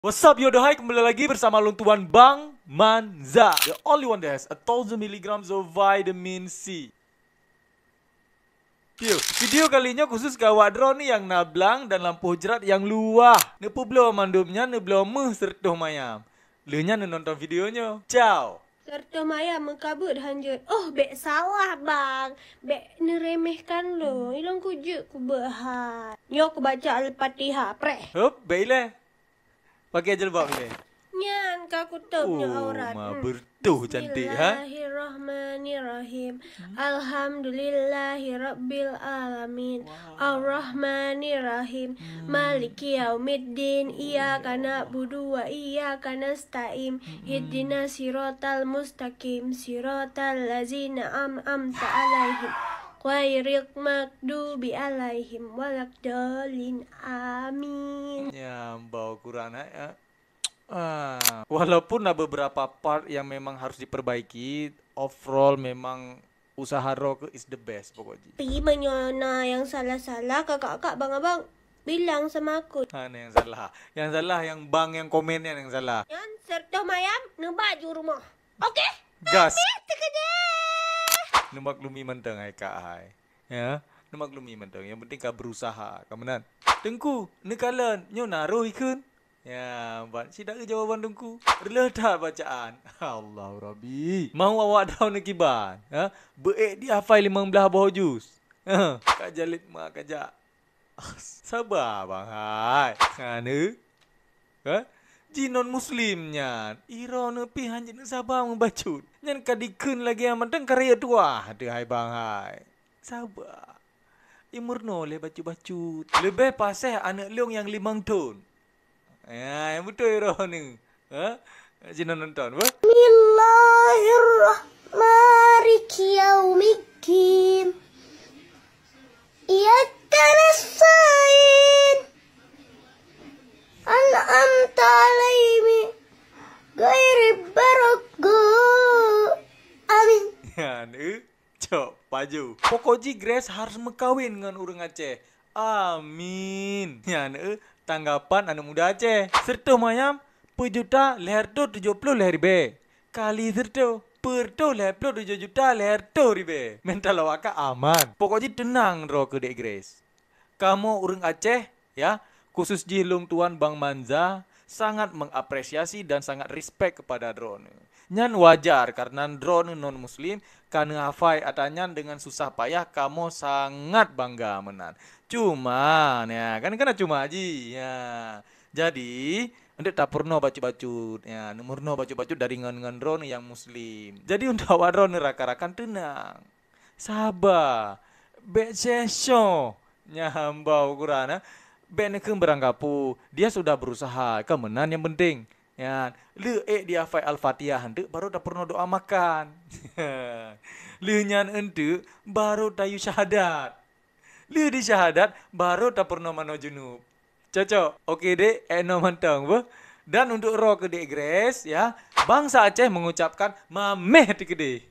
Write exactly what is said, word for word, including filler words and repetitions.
What's up, yo, dohai, kembali lagi bersama lôn tuan Bang Manza, the only one that has a thousand milligrams of vitamin C. Yo, video kali nyoe khusus keu awak droeneuh nyang na blang dan lampôh jrat nyang luwah. Neupeubloe mandum nyan, neubloe méuh sireutôh mayam. Lheueh nyan neunonton video nyoe. Ciao. Sireutôh mayam meukabeuet hanjeuet. Oh, bék salah, Bang. Bék neuremehkan lôn. Ilôn kujeuet kubeuet hai. Nyoe kubaca Al-Fatihah. Preh. Hup, bék ilée. Pakai jilbab ilée. Nyan ka kutôb nyoe aurat. Oh, ma, hmm, beureutoh cantik, ha? Bismillahirrahmanirrahim. Hmm. Alhamdulillahirabbil alamin. Wow. Arrahmanirrahim. Hmm. Maliki yaumiddin. Iyyaka na'budu wa iyyaka nasta'in. Hmm. Ihdinas siratal mustaqim. Siratal ladzina an'amta 'alaihim. Ghairil maghdubi 'alaihim waladdallin. Amin. Ya, bau Quran, eh, eh. Ah, walaupun ada beberapa part yang memang harus diperbaiki, overall memang usaha droe keuh is the best pokok jih. Tapi meunyoe na nyang salah-salah, kakak-kakak, bang-abang, bilang sama aku. Ha, na nyang salah. Nyang salah nyang bang nyang komen nyan nyang salah. Nyan sireutôh mayam, neuba ju rumoh. Oke? Gas. Habis teukeudeh. Neumaklumi mantong hai kak hai. Ya, neumaklumi mantong. Yang penting ka berusaha, ka meunan. Teungku, neukalon, nyoe na roh ikheun. Ya, ban sida jawaban teungku. Reuloh that bacaan. Allahu Rabbi. Mau awak droeneuh kiban, ha? Beuék dihafai limong blaih boh juz. Ha, ka jalét ma ka jak. Saba bang hai. Ngan eu. Ha? Ji non muslim nyan. Droeneuh pih hanjeuet neusaba meubacut. Nyan ka dikheun lagée mantong karya tuah teuh hai bang hai. Saba. Imeurunoe lé bacut-bacut. Leubeh paséh aneuk lôn nyang limong thon. Ya, nyang beutôi droeneuh. Ha? Jinoe nonton, bah. Bismillahirrahmanirrahim. Iyyaka nasta'in. An'amta 'alaihim ghairil maghdubi 'alaihim. Ya, neuh. Cok, paju. Pokok jih Grace harus meukawen ngon ureuëng Aceh. Amin. Nyan, eh, tanggapan aneuk muda Aceh. Sireutôh mayam, peuet juta lhée reutôh tujoh ploh lhée ribée. Kali sireutôh, peuet reutôh lhée ploh tujoh juta lhée reutôh ribée. Mental awak ka aman. Pokok jih teunang droe keu Dek Grace. Kamoe ureuëng Aceh, ya, khusus jih lôn tuan Bang Manza, sangat mengapresiasi dan sangat respect kepada droeneuh. Nyan wajar karena droeneuh non muslim, ka neuhafai ata nyan dengan susah payah, kamoe sangat bangga meunan. Cuma, ya, kan keunan cuma jih, ya. Jadi, untuk tapeurunoe bacut-bacut, ya, neumeurunoe bacut-bacut dari ngon-ngon droeneuh nyang muslim. Jadi, untuk awak droeneuh rakan-rakan teunang. Saba, bék seusoe. Nyan hamba ukuran, eh. Bék neukheun beurangkapeue, dia sudah berusaha, ka meunan nyang penting. Nyan, lheueh ék dihafai Al-Fatihah eunteuk baru tapeurunoe doa makan. Lheueh nyan eunteuk baru tayue syahadat. Lheueh disyahadat baru tapeurunoe manoe junub. Cocok. Oke dek, ék noe mantong beuh. Dan untuk droe keu Dek Grace, ya, bansa Aceh mengucapkan mameh teukeudeh.